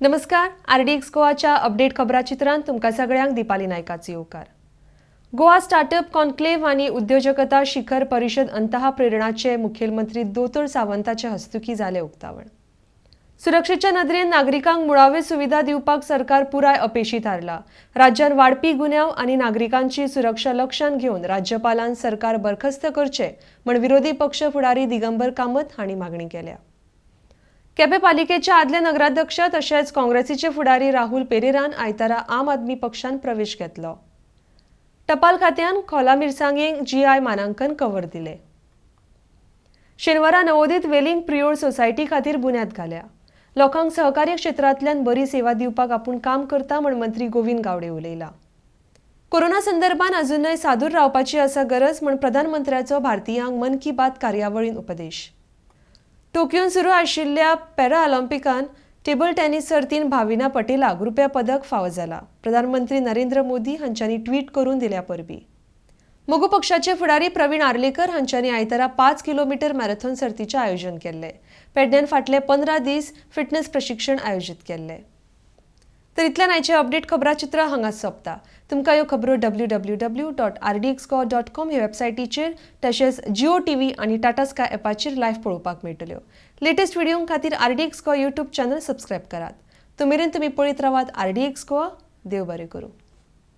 नमस्कार, RDX गोवाच्या update खबराचित्रांत तुमकां सगळ्यांक दीपाली नायकाचो येवकार. गोवा स्टार्टअप कॉन्क्लेव्ह आनी उद्योजकता शिखर परिशद अंतः प्रेरणाचे मुखेलमंत्री दोतोर सावंताचे हस्तुकी जालें उक्तावण. सुरक्षेच्या नदरेन नागरिकांक मुळाव्यो सुविधा दिवपाक सरकार पुराय अपेशी थारला. राज्यांत वाडपी गुन्यांव आनी नागरिकांची सुरक्षा लक्षांत घेवन राज्यपालान सरकार बरखास्त करचे म्हण विरोधी पक्ष फुडारी दिगंबर कामत हांणी मागणी केल्या. केपें पालिकेचे आदले नगराध्यक्ष तशेंच काँग्रेसीचे फुडारी राहुल पेरेरान आयतारा आम आदमी पक्षान प्रवेश घेतलो. टपाल खात्यान खोला मिरसांगेक जीआय मानांकन कवर दिले. शेनवारा नवोदीत वेलिंग प्रियोळ सोसायटी खातीर बुन्याद घाल्या. लोकांक सहकार्य क्षेत्रांतल्यान बरी सेवा दिवपाक आपूण काम करता म्हण मंत्री गोविंद गावडे उलयला. कोरोना संदर्भात अजूनय सादूर रावपाची आसा गरज म्हण प्रधानमंत्र्याचो भारतीयांक मन की बात कार्यावळीन उपदेश. टोकियोन सुरू आशिल्ल्या पॅरा ऑलिम्पिकान टेबल टेनिस सर्तीन भाविना पटेलाक रुप्या पदक फावो जाला. प्रधानमंत्री नरेंद्र मोदी हांच्यांनी ट्वीट करून दिल्या परबी. मगो पक्षाचे फुडारी प्रवीण आर्लेकर हांच्यांनी आयतारा 5 किलोमिटर मॅरेथॉन सर्तीचें आयोजन केल्लें. पेडण्यान फाटले 15 दीस फिटनेस प्रशिक्षण आयोजीत केल्लें. तर इतल्यान आयचें अपडेट खबराचित्र हांगाच सोंपता. तुमकां ह्यो खबरो www.rdxgoa.com ह्या वेबसायटीचेर तशेंच जिओ टीव्ही आनी टाटा स्काय एपाचेर लायव्ह पळोवपाक मेळटल्यो. लेटेस्ट व्हिडिओ खातीर RDX Goa YouTube channel subscribe करात. तो मेरेन तुमी पळयत रावात आरडीएक्स गोवा. देव बरें करूं.